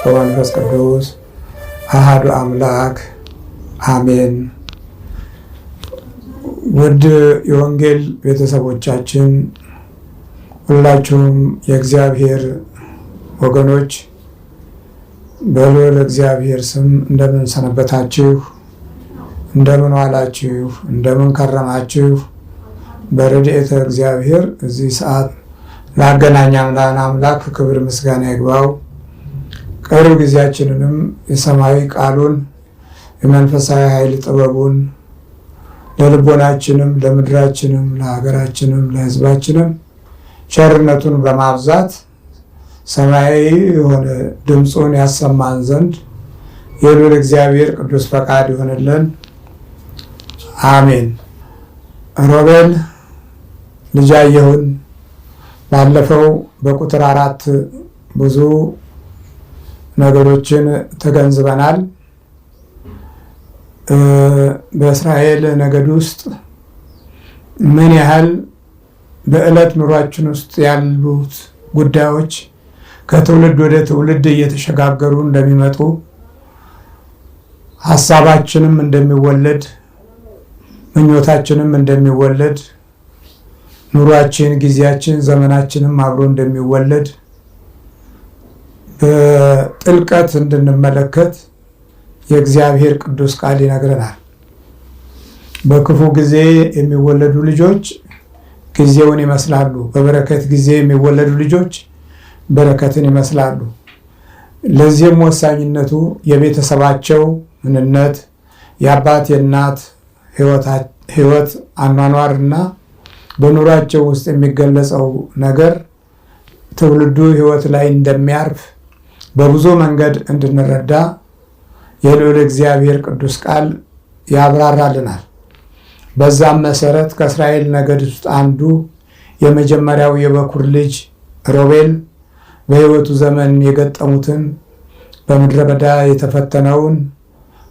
ወመንፈስ ቅዱስ አሃዱ አምላክ አሜን። ውድ የወንጌል ቤተሰቦቻችን ሁላችሁም የእግዚአብሔር ወገኖች በልዑል እግዚአብሔር ስም እንደምን ሰነበታችሁ? እንደምን ዋላችሁ? እንደምን ከረማችሁ? በረድኤተ እግዚአብሔር እዚህ ሰዓት ላገናኝ አምላክ ክብር ምስጋና ይግባው። ቀሪው ጊዜያችንንም የሰማያዊ ቃሉን የመንፈሳዊ ኃይል ጥበቡን ለልቦናችንም ለምድራችንም ለሀገራችንም ለሕዝባችንም ቸርነቱን በማብዛት ሰማያዊ የሆነ ድምፁን ያሰማን ዘንድ የልዑል እግዚአብሔር ቅዱስ ፈቃድ ይሆንልን። አሜን። ሮቤል ልጃየሁን ባለፈው በቁጥር 4 ብዙ ነገሮችን ተገንዝበናል። በእስራኤል ነገድ ውስጥ ምን ያህል በዕለት ኑሯችን ውስጥ ያሉት ጉዳዮች ከትውልድ ወደ ትውልድ እየተሸጋገሩ እንደሚመጡ፣ ሀሳባችንም እንደሚወለድ፣ ምኞታችንም እንደሚወለድ፣ ኑሯችን፣ ጊዜያችን፣ ዘመናችንም አብሮ እንደሚወለድ በጥልቀት እንድንመለከት የእግዚአብሔር ቅዱስ ቃል ይነግረናል። በክፉ ጊዜ የሚወለዱ ልጆች ጊዜውን ይመስላሉ። በበረከት ጊዜ የሚወለዱ ልጆች በረከትን ይመስላሉ። ለዚህም ወሳኝነቱ የቤተሰባቸው ምንነት፣ የአባት የእናት ሕይወት አኗኗርና በኑሯቸው ውስጥ የሚገለጸው ነገር ትውልዱ ሕይወት ላይ እንደሚያርፍ በብዙ መንገድ እንድንረዳ የልዑል እግዚአብሔር ቅዱስ ቃል ያብራራልናል። በዛም መሰረት ከእስራኤል ነገድ ውስጥ አንዱ የመጀመሪያው የበኩር ልጅ ሮቤል በሕይወቱ ዘመን የገጠሙትን፣ በምድረ በዳ የተፈተነውን፣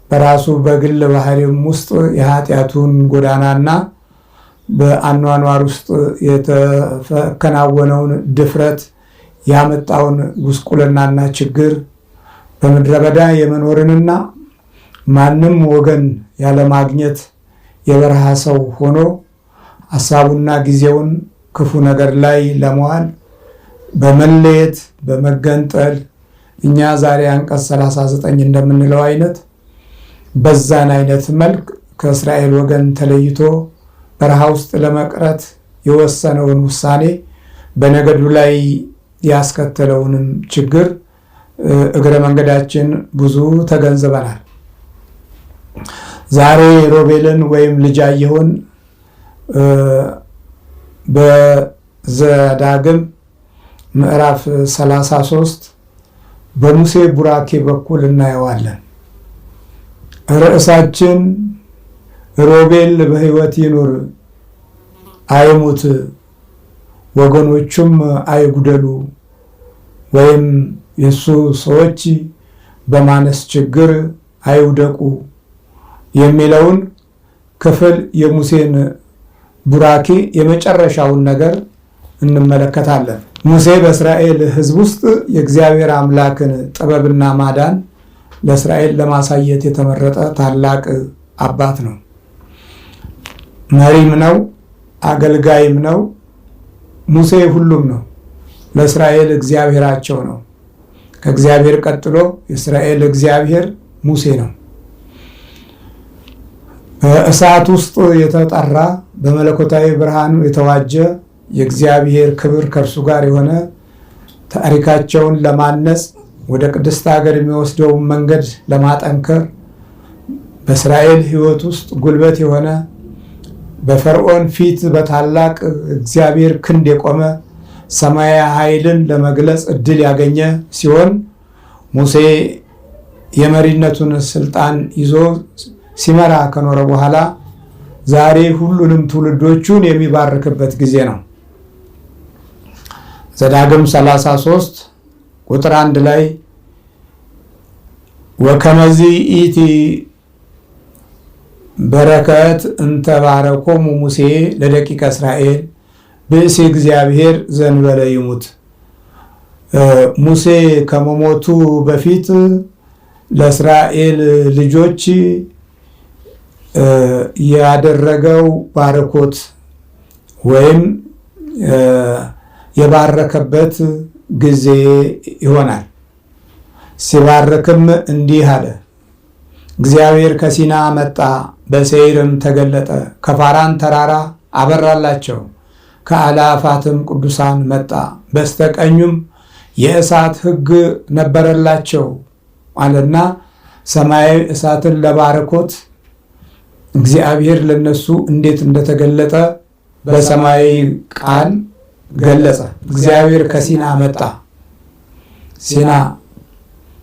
በራሱ በግል ባህሪም ውስጥ የኃጢአቱን ጎዳናና በአኗኗር ውስጥ የተከናወነውን ድፍረት ያመጣውን ጉስቁልናና ችግር፣ በምድረ በዳ የመኖርንና ማንም ወገን ያለማግኘት የበረሃ ሰው ሆኖ ሀሳቡና ጊዜውን ክፉ ነገር ላይ ለመዋል በመለየት በመገንጠል እኛ ዛሬ አንቀጽ 39 እንደምንለው አይነት በዛን አይነት መልክ ከእስራኤል ወገን ተለይቶ በረሃ ውስጥ ለመቅረት የወሰነውን ውሳኔ በነገዱ ላይ ያስከተለውንም ችግር እግረ መንገዳችን ብዙ ተገንዝበናል። ዛሬ ሮቤልን ወይም ልጃየሁን በዘዳግም ምዕራፍ 33 በሙሴ ቡራኬ በኩል እናየዋለን። ርዕሳችን ሮቤል በሕይወት ይኑር አይሙት፣ ወገኖቹም አይጉደሉ ወይም የእሱ ሰዎች በማነስ ችግር አይውደቁ የሚለውን ክፍል የሙሴን ቡራኬ የመጨረሻውን ነገር እንመለከታለን። ሙሴ በእስራኤል ሕዝብ ውስጥ የእግዚአብሔር አምላክን ጥበብና ማዳን ለእስራኤል ለማሳየት የተመረጠ ታላቅ አባት ነው። መሪም ነው፣ አገልጋይም ነው። ሙሴ ሁሉም ነው። ለእስራኤል እግዚአብሔራቸው ነው። ከእግዚአብሔር ቀጥሎ የእስራኤል እግዚአብሔር ሙሴ ነው። በእሳት ውስጥ የተጠራ፣ በመለኮታዊ ብርሃኑ የተዋጀ፣ የእግዚአብሔር ክብር ከእርሱ ጋር የሆነ፣ ታሪካቸውን ለማነጽ ወደ ቅድስት ሀገር የሚወስደውን መንገድ ለማጠንከር በእስራኤል ሕይወት ውስጥ ጉልበት የሆነ፣ በፈርዖን ፊት በታላቅ እግዚአብሔር ክንድ የቆመ፣ ሰማያዊ ኃይልን ለመግለጽ እድል ያገኘ ሲሆን ሙሴ የመሪነቱን ስልጣን ይዞ ሲመራ ከኖረ በኋላ ዛሬ ሁሉንም ትውልዶቹን የሚባርክበት ጊዜ ነው። ዘዳግም 33 ቁጥር 1 ላይ ወከመዚ ይእቲ በረከት እንተባረኮሙ ሙሴ ለደቂቀ እስራኤል ብእሲ እግዚአብሔር ዘንበለ ይሙት። ሙሴ ከመሞቱ በፊት ለእስራኤል ልጆች ያደረገው ባረኮት ወይም የባረከበት ጊዜ ይሆናል። ሲባርክም እንዲህ አለ። እግዚአብሔር ከሲና መጣ፣ በሴይርም ተገለጠ። ከፋራን ተራራ አበራላቸው፣ ከአላፋትም ቅዱሳን መጣ። በስተቀኙም የእሳት ሕግ ነበረላቸው አለና ሰማያዊ እሳትን ለባረኮት እግዚአብሔር ለነሱ እንዴት እንደተገለጠ በሰማያዊ ቃል ገለጸ። እግዚአብሔር ከሲና መጣ። ሲና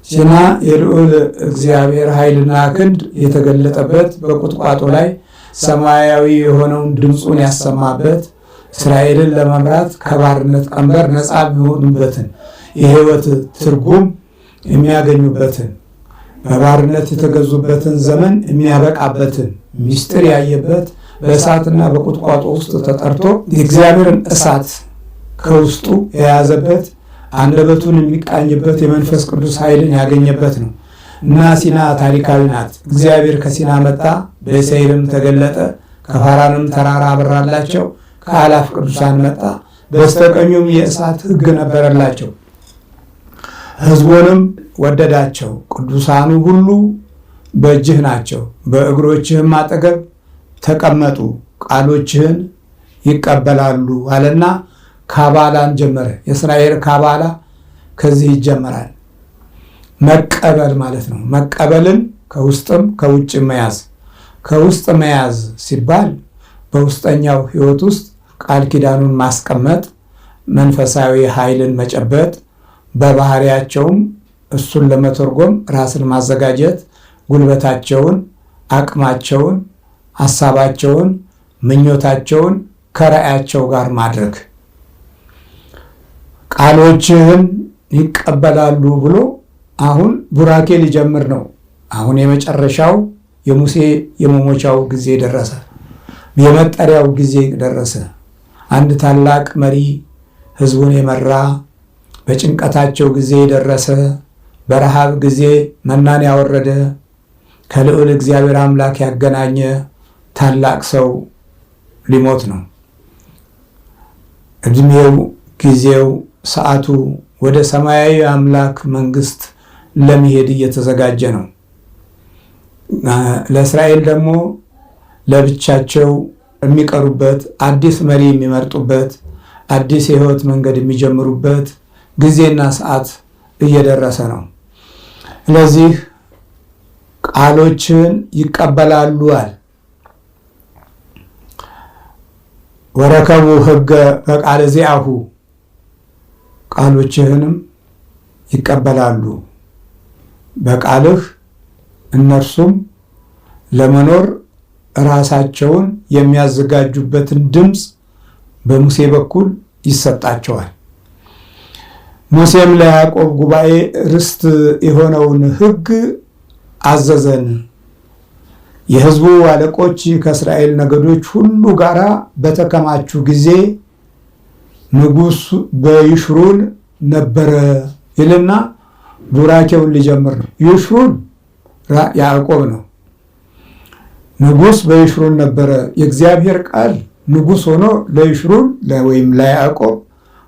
ሲና የልዑል እግዚአብሔር ኃይልና ክንድ የተገለጠበት፣ በቁጥቋጦ ላይ ሰማያዊ የሆነውን ድምፁን ያሰማበት፣ እስራኤልን ለመምራት ከባርነት ቀንበር ነፃ የሚሆኑበትን የሕይወት ትርጉም የሚያገኙበትን፣ በባርነት የተገዙበትን ዘመን የሚያበቃበትን ምስጢር ያየበት፣ በእሳትና በቁጥቋጦ ውስጥ ተጠርቶ የእግዚአብሔርን እሳት ከውስጡ የያዘበት፣ አንደበቱን የሚቃኝበት የመንፈስ ቅዱስ ኃይልን ያገኘበት ነው። እና ሲና ታሪካዊ ናት። እግዚአብሔር ከሲና መጣ፣ በሴይርም ተገለጠ፣ ከፋራንም ተራራ አበራላቸው፣ ከአላፍ ቅዱሳን መጣ፣ በስተቀኙም የእሳት ሕግ ነበረላቸው። ሕዝቡንም ወደዳቸው። ቅዱሳኑ ሁሉ በእጅህ ናቸው፣ በእግሮችህም አጠገብ ተቀመጡ፣ ቃሎችህን ይቀበላሉ አለና ካባላን ጀመረ። የእስራኤል ካባላ ከዚህ ይጀመራል። መቀበል ማለት ነው። መቀበልን ከውስጥም ከውጭ መያዝ። ከውስጥ መያዝ ሲባል በውስጠኛው ሕይወት ውስጥ ቃል ኪዳኑን ማስቀመጥ፣ መንፈሳዊ ኃይልን መጨበጥ፣ በባህሪያቸውም እሱን ለመተርጎም ራስን ማዘጋጀት፣ ጉልበታቸውን፣ አቅማቸውን፣ ሀሳባቸውን፣ ምኞታቸውን ከራእያቸው ጋር ማድረግ። ቃሎችህን ይቀበላሉ ብሎ አሁን ቡራኬ ሊጀምር ነው። አሁን የመጨረሻው የሙሴ የመሞቻው ጊዜ ደረሰ። የመጠሪያው ጊዜ ደረሰ። አንድ ታላቅ መሪ፣ ህዝቡን የመራ፣ በጭንቀታቸው ጊዜ የደረሰ፣ በረሃብ ጊዜ መናን ያወረደ፣ ከልዑል እግዚአብሔር አምላክ ያገናኘ ታላቅ ሰው ሊሞት ነው። እድሜው፣ ጊዜው፣ ሰዓቱ ወደ ሰማያዊ አምላክ መንግስት ለመሄድ እየተዘጋጀ ነው። ለእስራኤል ደግሞ ለብቻቸው የሚቀሩበት፣ አዲስ መሪ የሚመርጡበት፣ አዲስ የህይወት መንገድ የሚጀምሩበት ጊዜና ሰዓት እየደረሰ ነው። ስለዚህ ቃሎችን ይቀበላሉ አለ። ወረከቡ ህገ በቃለ ዚአሁ፣ ቃሎችህንም ይቀበላሉ፣ በቃልህ እነርሱም ለመኖር ራሳቸውን የሚያዘጋጁበትን ድምፅ በሙሴ በኩል ይሰጣቸዋል። ሙሴም ለያዕቆብ ጉባኤ ርስት የሆነውን ሕግ አዘዘን። የሕዝቡ አለቆች ከእስራኤል ነገዶች ሁሉ ጋር በተከማቹ ጊዜ ንጉሥ በይሽሩን ነበረ ይልና ቡራኬውን ሊጀምር ነው። ይሽሩን ያዕቆብ ነው። ንጉሥ በይሽሩን ነበረ። የእግዚአብሔር ቃል ንጉሥ ሆኖ ለይሽሩን ወይም ለያዕቆብ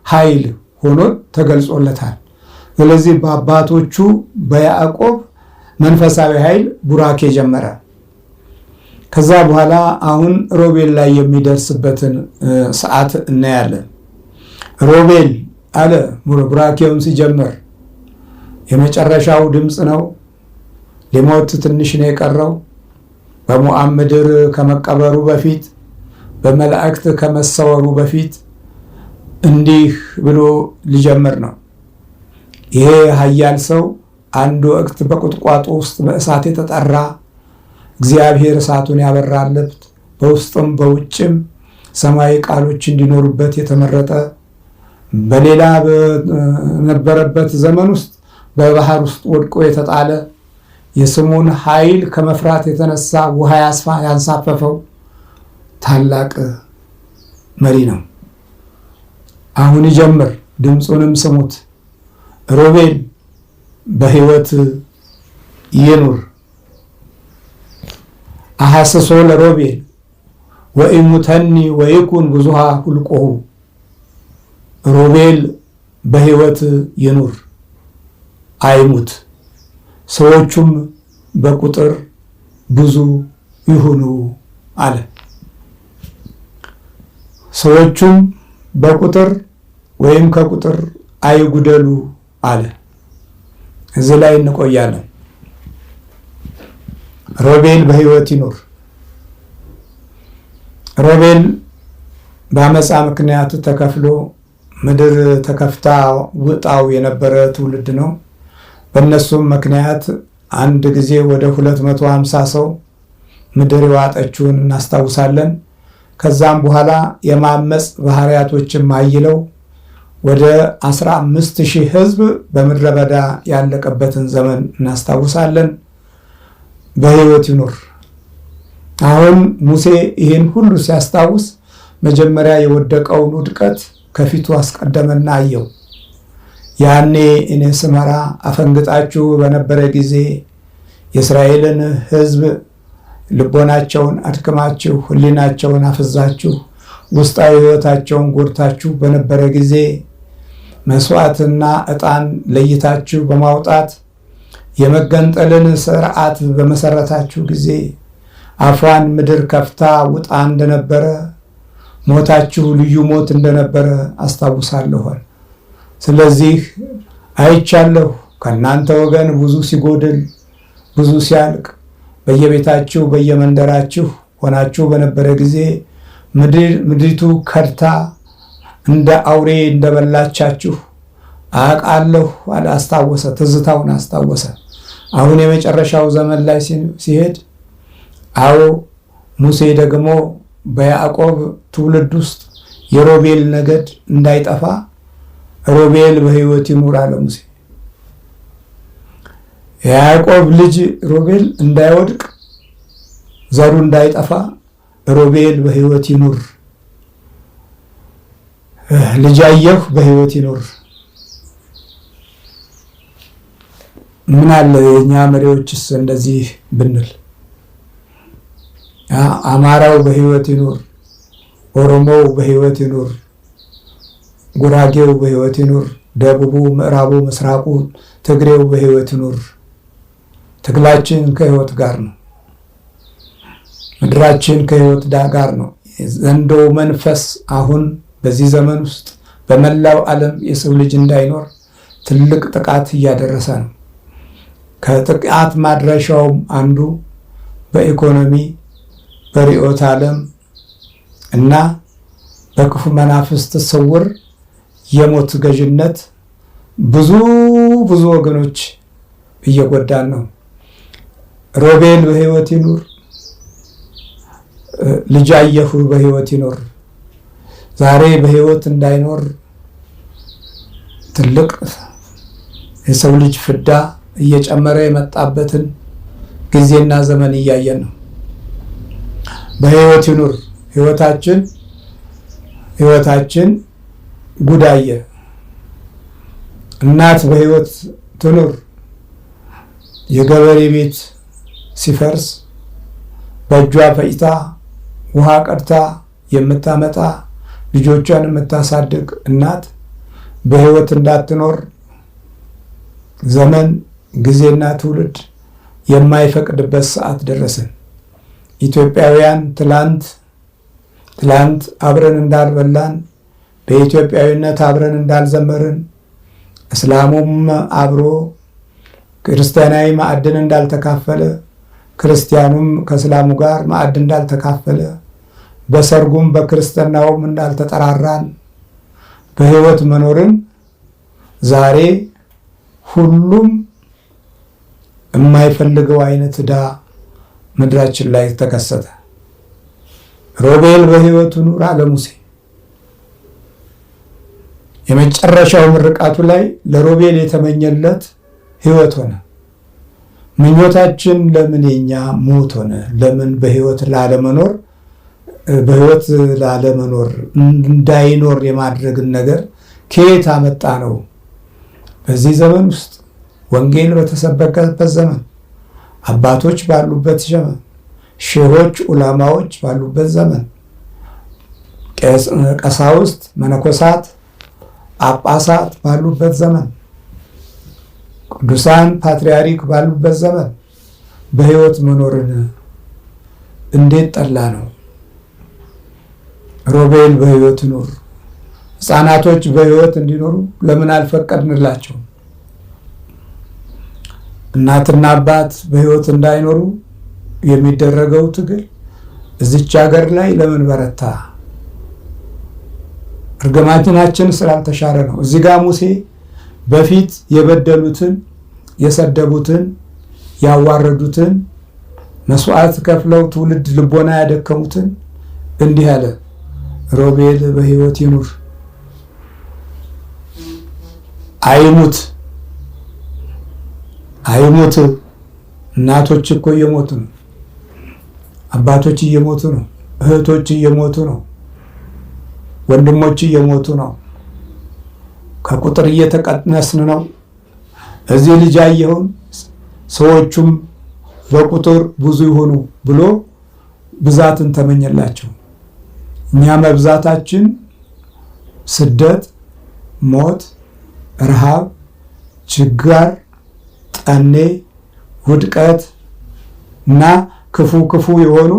ኃይል ሆኖ ተገልጾለታል። ስለዚህ በአባቶቹ በያዕቆብ መንፈሳዊ ኃይል ቡራኬ ጀመረ። ከዛ በኋላ አሁን ሮቤል ላይ የሚደርስበትን ሰዓት እናያለን። ሮቤል አለ ቡራኬውን ሲጀምር፣ የመጨረሻው ድምፅ ነው። ሊሞት ትንሽ ነው የቀረው። በሞዓብ ምድር ከመቀበሩ በፊት፣ በመላእክት ከመሰወሩ በፊት እንዲህ ብሎ ሊጀምር ነው። ይሄ ኃያል ሰው አንድ ወቅት በቁጥቋጦ ውስጥ በእሳት የተጠራ፣ እግዚአብሔር እሳቱን ያበራለት፣ በውስጥም በውጭም ሰማያዊ ቃሎች እንዲኖሩበት የተመረጠ፣ በሌላ በነበረበት ዘመን ውስጥ በባህር ውስጥ ወድቆ የተጣለ፣ የስሙን ኃይል ከመፍራት የተነሳ ውሃ ያንሳፈፈው ታላቅ መሪ ነው። አሁን ይጀምር፣ ድምፁንም ስሙት። ሮቤል በሕይወት ይኑር። አሐስሶ ለሮቤል ወኢሙተኒ ወይኩን ብዙሃ ሁልቆሁ። ሮቤል በሕይወት ይኑር አይሙት፣ ሰዎቹም በቁጥር ብዙ ይሁኑ አለ። ሰዎቹም በቁጥር ወይም ከቁጥር አይጉደሉ አለ። እዚህ ላይ እንቆያለን። ሮቤል በሕይወት ይኑር። ሮቤል በአመፃ ምክንያት ተከፍሎ ምድር ተከፍታ ውጣው የነበረ ትውልድ ነው። በእነሱም ምክንያት አንድ ጊዜ ወደ 250 ሰው ምድር የዋጠችውን እናስታውሳለን። ከዛም በኋላ የማመፅ ባህሪያቶችም አይለው ወደ 15,000 ሕዝብ በምድረ በዳ ያለቀበትን ዘመን እናስታውሳለን። በሕይወት ይኑር። አሁን ሙሴ ይህን ሁሉ ሲያስታውስ መጀመሪያ የወደቀውን ውድቀት ከፊቱ አስቀደመና አየው። ያኔ እኔ ስመራ አፈንግጣችሁ በነበረ ጊዜ የእስራኤልን ሕዝብ ልቦናቸውን አድክማችሁ ሕሊናቸውን አፍዛችሁ ውስጣዊ ሕይወታቸውን ጎድታችሁ በነበረ ጊዜ መስዋዕትና ዕጣን ለይታችሁ በማውጣት የመገንጠልን ስርዓት በመሰረታችሁ ጊዜ አፏን ምድር ከፍታ ውጣ እንደነበረ ሞታችሁ ልዩ ሞት እንደነበረ አስታውሳለሁ። ስለዚህ አይቻለሁ ከእናንተ ወገን ብዙ ሲጎድል ብዙ ሲያልቅ በየቤታችሁ በየመንደራችሁ ሆናችሁ በነበረ ጊዜ ምድሪቱ ከድታ እንደ አውሬ እንደበላቻችሁ አውቃለሁ። አስታወሰ፣ ትዝታውን አስታወሰ። አሁን የመጨረሻው ዘመን ላይ ሲሄድ አዎ ሙሴ ደግሞ በያዕቆብ ትውልድ ውስጥ የሮቤል ነገድ እንዳይጠፋ ሮቤል በሕይወት ይኑር አለ ሙሴ። የያዕቆብ ልጅ ሮቤል እንዳይወድቅ ዘሩ እንዳይጠፋ ሮቤል በሕይወት ይኑር፣ ልጃየሁ በሕይወት ይኑር። ምን አለ የኛ መሪዎችስ እንደዚህ ብንል፣ አማራው በሕይወት ይኑር፣ ኦሮሞው በሕይወት ይኑር፣ ጉራጌው በሕይወት ይኑር፣ ደቡቡ፣ ምዕራቡ፣ ምስራቁ፣ ትግሬው በሕይወት ይኑር። ትግላችን ከሕይወት ጋር ነው። ምድራችን ከሕይወት ጋር ነው። ዘንዶው መንፈስ አሁን በዚህ ዘመን ውስጥ በመላው ዓለም የሰው ልጅ እንዳይኖር ትልቅ ጥቃት እያደረሰ ነው። ከጥቃት ማድረሻውም አንዱ በኢኮኖሚ በርዕዮተ ዓለም እና በክፉ መናፍስት ስውር የሞት ገዥነት ብዙ ብዙ ወገኖች እየጎዳን ነው። ሮቤል በሕይወት ይኑር፣ ልጃየሁ በሕይወት ይኑር። ዛሬ በሕይወት እንዳይኖር ትልቅ የሰው ልጅ ፍዳ እየጨመረ የመጣበትን ጊዜና ዘመን እያየን ነው። በሕይወት ይኑር። ሕይወታችን ጉዳየ። እናት በሕይወት ትኑር። የገበሬ ቤት ሲፈርስ በእጇ ፈጭታ ውሃ ቀድታ የምታመጣ ልጆቿን የምታሳድግ እናት በሕይወት እንዳትኖር ዘመን ጊዜና ትውልድ የማይፈቅድበት ሰዓት ደረስን። ኢትዮጵያውያን ትላንት ትላንት አብረን እንዳልበላን፣ በኢትዮጵያዊነት አብረን እንዳልዘመርን፣ እስላሙም አብሮ ክርስቲያናዊ ማዕድን እንዳልተካፈለ፣ ክርስቲያኑም ከእስላሙ ጋር ማዕድ እንዳልተካፈለ፣ በሰርጉም በክርስትናውም እንዳልተጠራራን በሕይወት መኖርን ዛሬ ሁሉም የማይፈልገው አይነት ዕዳ ምድራችን ላይ ተከሰተ። ሮቤል በሕይወቱ ኑር አለ ሙሴ። የመጨረሻው ምርቃቱ ላይ ለሮቤል የተመኘለት ሕይወት ሆነ። ምኞታችን ለምን የኛ ሞት ሆነ? ለምን በሕይወት ላለመኖር በሕይወት ላለመኖር እንዳይኖር የማድረግን ነገር ከየት አመጣ ነው? በዚህ ዘመን ውስጥ ወንጌል በተሰበከበት ዘመን፣ አባቶች ባሉበት ዘመን፣ ሼሆች ዑለማዎች ባሉበት ዘመን፣ ቀሳውስት፣ መነኮሳት፣ ጳጳሳት ባሉበት ዘመን፣ ቅዱሳን ፓትርያርክ ባሉበት ዘመን በሕይወት መኖርን እንዴት ጠላ ነው? ሮቤል በሕይወት ኑር። ሕፃናቶች በሕይወት እንዲኖሩ ለምን አልፈቀድንላቸው? እናትና አባት በሕይወት እንዳይኖሩ የሚደረገው ትግል እዚች ሀገር ላይ ለምን በረታ? እርግማናችን ስላልተሻረ ነው። እዚህ ጋር ሙሴ በፊት የበደሉትን፣ የሰደቡትን፣ ያዋረዱትን፣ መስዋዕት ከፍለው ትውልድ ልቦና ያደከሙትን እንዲህ አለ፣ ሮቤል በሕይወት ይኑር አይሙት፣ አይሙት። እናቶች እኮ እየሞቱ ነው። አባቶች እየሞቱ ነው። እህቶች እየሞቱ ነው። ወንድሞች እየሞቱ ነው። ከቁጥር እየተቀነስን ነው። እዚህ ልጅ አየሁን ሰዎቹም በቁጥር ብዙ ይሆኑ ብሎ ብዛትን ተመኘላቸው። እኛ መብዛታችን ስደት፣ ሞት፣ ረሃብ፣ ችጋር፣ ጠኔ፣ ውድቀት እና ክፉ ክፉ የሆኑ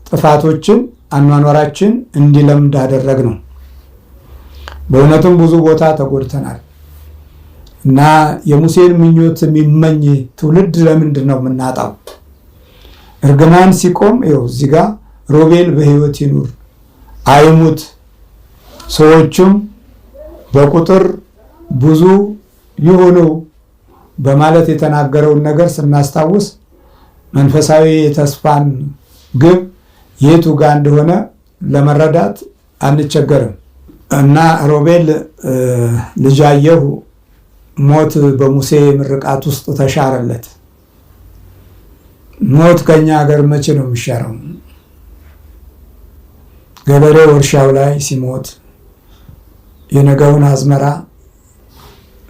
ጥፋቶችን አኗኗራችን እንዲለምድ አደረግ ነው። በእውነትም ብዙ ቦታ ተጎድተናል እና የሙሴን ምኞት የሚመኝ ትውልድ ለምንድን ነው የምናጣው? እርግማን ሲቆም ይኸው እዚህ ጋር ሮቤል በሕይወት ይኑር አይሙት፣ ሰዎቹም በቁጥር ብዙ ይሁኑ በማለት የተናገረውን ነገር ስናስታውስ መንፈሳዊ የተስፋን ግብ የቱ ጋር እንደሆነ ለመረዳት አንቸገርም። እና ሮቤል ልጃየሁ ሞት በሙሴ ምርቃት ውስጥ ተሻረለት። ሞት ከኛ ሀገር መቼ ነው የሚሻረው? ገበሬው እርሻው ላይ ሲሞት የነገውን አዝመራ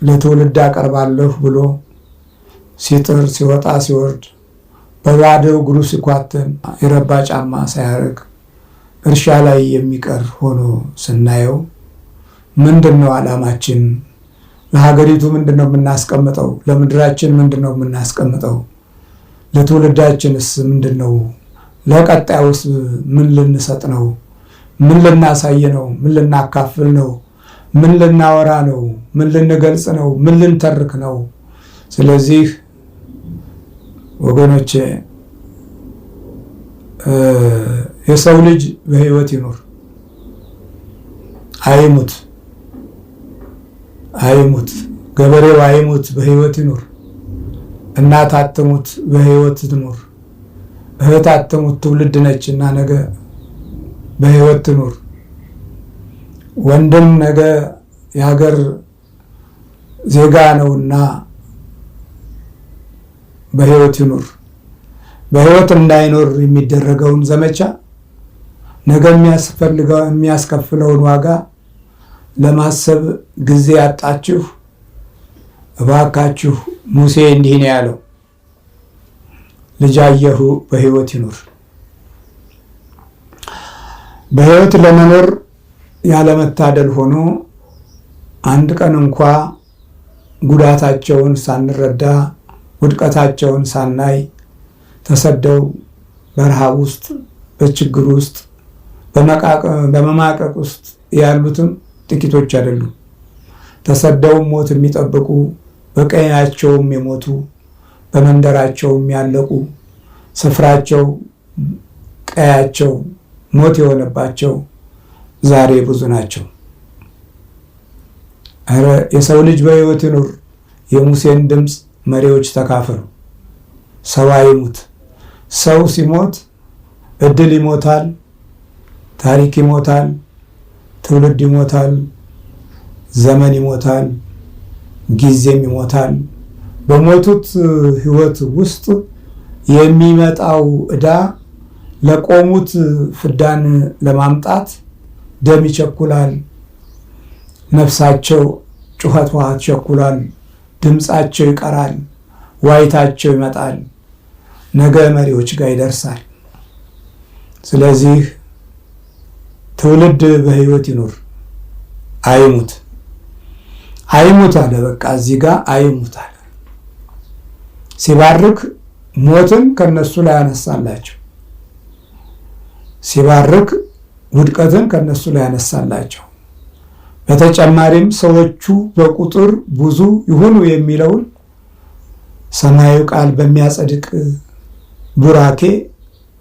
ለትውልድ አቀርባለሁ ብሎ ሲጥር ሲወጣ ሲወርድ በባዶ እግሩ ሲኳትን የረባ ጫማ ሳያደርግ እርሻ ላይ የሚቀር ሆኖ ስናየው ምንድን ነው ዓላማችን? ለሀገሪቱ ምንድን ነው የምናስቀምጠው? ለምድራችን ምንድን ነው የምናስቀምጠው? ለትውልዳችንስ ምንድን ነው? ለቀጣዩስ ምን ልንሰጥ ነው? ምን ልናሳይ ነው? ምን ልናካፍል ነው? ምን ልናወራ ነው? ምን ልንገልጽ ነው? ምን ልንተርክ ነው? ስለዚህ ወገኖቼ የሰው ልጅ በሕይወት ይኑር፣ አይሙት፣ አይሙት። ገበሬው አይሙት፣ በሕይወት ይኑር። እናት አትሙት፣ በሕይወት ትኑር። እህት አትሙት፣ ትውልድ ነች እና ነገ በሕይወት ትኑር። ወንድም ነገ የሀገር ዜጋ ነውና በሕይወት ይኑር። በሕይወት እንዳይኖር የሚደረገውን ዘመቻ ነገ የሚያስከፍለውን ዋጋ ለማሰብ ጊዜ ያጣችሁ እባካችሁ፣ ሙሴ እንዲህ ነው ያለው፣ ልጃየሁ በሕይወት ይኑር። በሕይወት ለመኖር ያለመታደል ሆኖ አንድ ቀን እንኳ ጉዳታቸውን ሳንረዳ ውድቀታቸውን ሳናይ ተሰደው በረሃብ ውስጥ፣ በችግር ውስጥ፣ በመማቀቅ ውስጥ ያሉትም ጥቂቶች አይደሉም። ተሰደውም ሞት የሚጠብቁ፣ በቀያቸውም የሞቱ፣ በመንደራቸውም ያለቁ፣ ስፍራቸው ቀያቸው ሞት የሆነባቸው ዛሬ ብዙ ናቸው። ኧረ የሰው ልጅ በሕይወት ይኑር። የሙሴን ድምፅ መሪዎች ተካፈሉ። ሰው አይሙት። ሰው ሲሞት እድል ይሞታል፣ ታሪክ ይሞታል፣ ትውልድ ይሞታል፣ ዘመን ይሞታል፣ ጊዜም ይሞታል። በሞቱት ሕይወት ውስጥ የሚመጣው ዕዳ ለቆሙት ፍዳን ለማምጣት ደም ይቸኩላል። ነፍሳቸው ጩኸቷ ትቸኩላል። ድምፃቸው ይቀራል፣ ዋይታቸው ይመጣል፣ ነገ መሪዎች ጋር ይደርሳል። ስለዚህ ትውልድ በሕይወት ይኑር፣ አይሙት። አይሙት አለ። በቃ እዚህ ጋር አይሙት አለ። ሲባርክ ሞትን ከነሱ ላይ ያነሳላቸው፣ ሲባርክ ውድቀትን ከነሱ ላይ ያነሳላቸው። በተጨማሪም ሰዎቹ በቁጥር ብዙ ይሁኑ የሚለውን ሰማያዊ ቃል በሚያጸድቅ ቡራኬ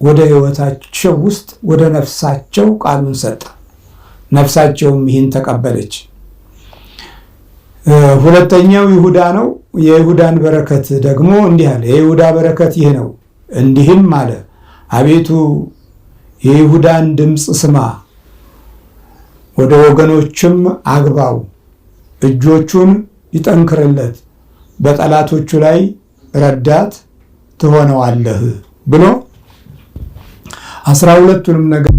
ወደ ሕይወታቸው ውስጥ ወደ ነፍሳቸው ቃሉን ሰጠ። ነፍሳቸውም ይህን ተቀበለች። ሁለተኛው ይሁዳ ነው። የይሁዳን በረከት ደግሞ እንዲህ አለ። የይሁዳ በረከት ይህ ነው። እንዲህም አለ፣ አቤቱ የይሁዳን ድምፅ ስማ፣ ወደ ወገኖችም አግባው፣ እጆቹን ይጠንክርለት፣ በጠላቶቹ ላይ ረዳት ትሆነዋለህ ብሎ 12ቱንም ነገር